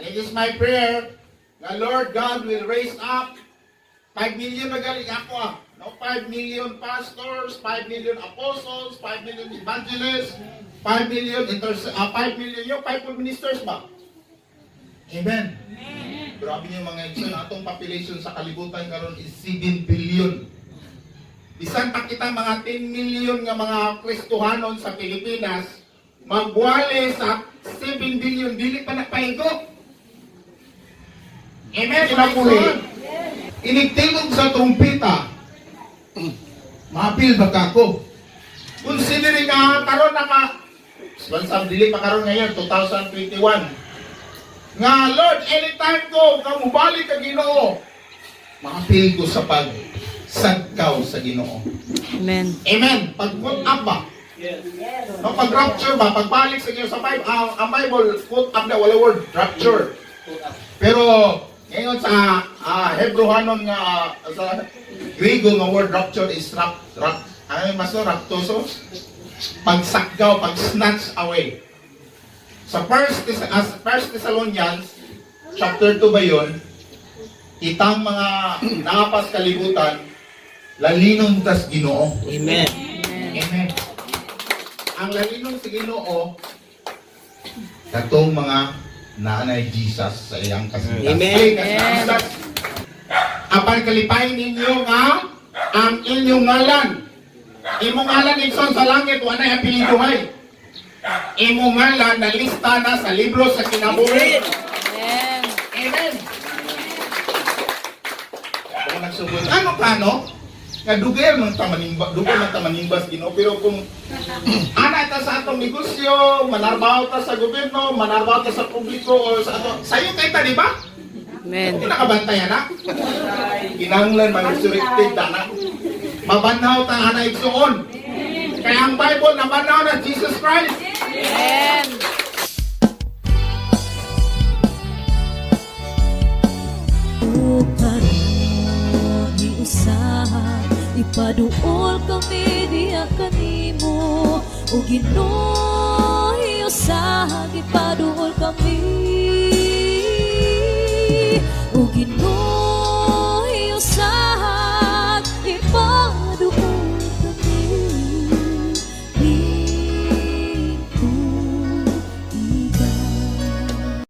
It is my prayer the Lord God will raise up 5 million na galing ako ah. No, 5 million pastors, 5 million apostles, 5 million evangelists, 5 million 5 million yung 5 ministers ba? Amen. Grabe yung mga igsoon, atong population sa kalibutan karon is 7 billion. Bisan pa kita mga 10 million nga mga Kristohanon sa Pilipinas, magwali sa 7 billion, dili pa na paigo. Amen, kinabuhi. Inigtingog sa trumpita, maapil ba ka ko? Considering nga karon naka bansang dili pa karon ngayon 2021 nga Lord, anytime ko nga mubalik ka Ginoo, maapil ko sa pag sagkaw sa Ginoo. Amen. Amen. Pag put up ba? No, pag rapture ba, pagbalik sa Ginoo sa Bible, ang Bible, put up na wala word, rapture. Pero ngayon sa Hebrehanon nga sa Griego nga word rapture is rap rap ano mas no raptoso, pagsakgaw, pag snatch away. Sa First Thessalonians chapter 2 ba yun? Itang mga napas kalibutan, lalinon tas Ginoo. Amen. Amen. Ang lalinon sa Ginoo katong mga naanay Jesus sa iyang kasing. Amen. Ay, kasing. Apan kalipayin ninyo nga ang inyong ngalan. Imong ngalan, igsoon, sa langit, walay apelyido hay. Imong ngalan nalista na sa libro sa kinabuhi. Amen. Amen. Kung nagsugod, ano ka no? Nga dugay man ta manimba, dugay man ta manimbas Ginoo, pero kung ana ta sa atong negosyo, manarbaho ta sa gobyerno, manarbaho ta sa publiko o sa ato, sayo kay ta, di ba? Amen. Kung nakabantay ana, kinahanglan ma-resurrected ta na. Mabanhaw ta ana, igsuon. Kaya ang Bible nabanhaw na Jesus Christ. Amen. Ug karon giusaha, ipaduol kami diha kanimo. O Ginoo, usaha, ipaduol kami. O Ginoo, usaha, ipaduol kami. Dito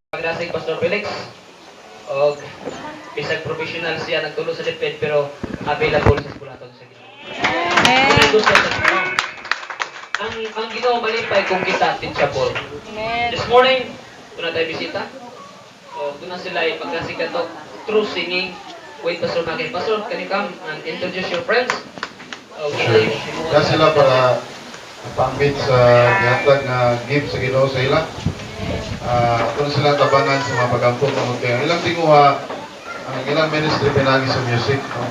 Pagdasig Pastor Felix og bisag professional siya nagtulo sa DepEd pero available sa eskulaton sa Ginoo. Amen. Gusto sa Ginoo. Ang Ginoo malipay kung kita teachable. Amen. This morning, doon na tayo bisita. O, doon na sila ipagdasig kato through singing with Pastor Maki. Pastor, can you come and introduce your friends? Okay. Kaya sila para mapambit sa gihatag nga gift sa Ginoo sa ila. Ato na sila tabangan sa mga pagampo tungod kay ang ilang tinguha, ang ilang ministry pinagi sa music. No?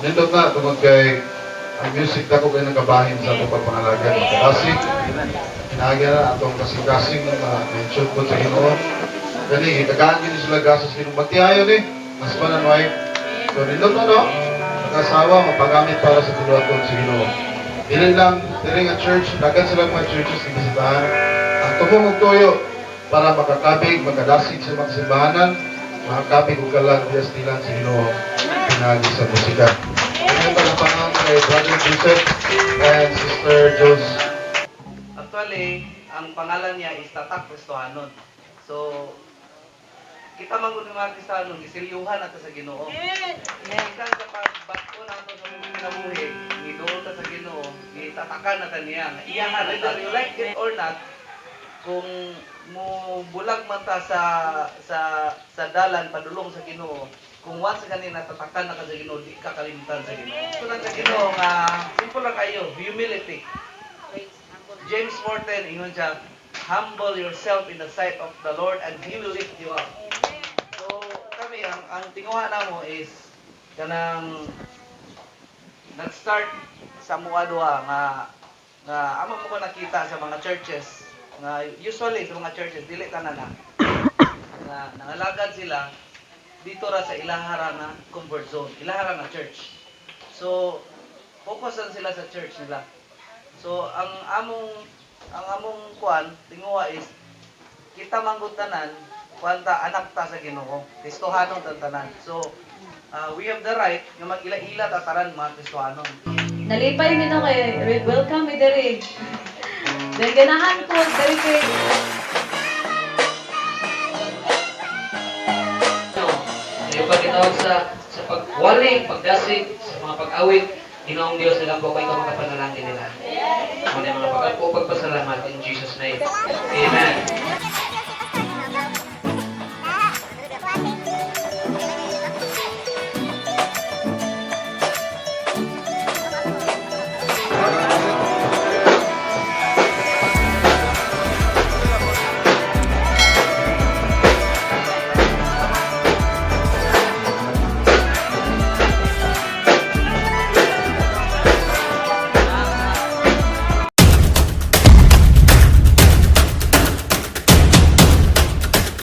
Nindot na tungod kay ang music dako kay nagabahin sa atong pagpangalagad. Makadasig, pinaagi na atong kasing-kasing nga mention po sa Ginoo. Kani gitagaan gyud sila grasya sa Ginoo. Magtiayon eh, husband and wife. So nindot na no? Mag-asawa, mapagamit para sa tuluaton sa Ginoo. Dili lang dili nga church, daghan sila mga churches nga bisitahan. Ang tumong og tuyo para makakabig, makadasig sa mga simbahanan, makakabig og kalag diya sa tilan sa Ginoo pinaagi sa musika. Ngayon palapangan kay Brother Joseph and Sister Jos. Actually, ang pangalan niya is Tatak Kristohanon. So, kita man gud mga Kristiyano, giselyuhan nato sa Ginoo. Bisan sa pagbag-o nato sa mga kinabuhi, giduol ta sa Ginoo, gitatakan na ta niya. Nga iyahan whether you like it or not, kung mo bulag man ta sa dalan padulong sa Ginoo, kung once gani natatakan na ka sa Ginoo, di ka kalimtan sa Ginoo. Ito lang sa Ginoo nga simple lang kayo, humility. James 4:10 ingon siya, "Humble yourself in the sight of the Lord and He will lift you up." So kami ang tinguha namo is kanang nag-start sa mua duha nga amo mo ko nakita sa mga churches nga usually sa mga churches dili tanan na nga nangalagad sila dito ra sa ilahara nga comfort zone, ilahara nga church. So focus lang sila sa church nila. So ang among kuan tinguha is kita manggod tanan Kuan ta, anak ta sa Ginoo. Kristohanon tanan. So, we have the right nga mag-ila-ila ta tanan mga Kristohanon. Nalipay mi no kay welcome mi diri. Then ganahan ko diri kay No, yung pagkitawag sa pagwali, pagdasig, sa mga pag-awit, Ginoong Diyos, nilang po kayo makapanalangin nila. Muna yung mga pag-apo, pagpasalamat in Jesus' name. Amen.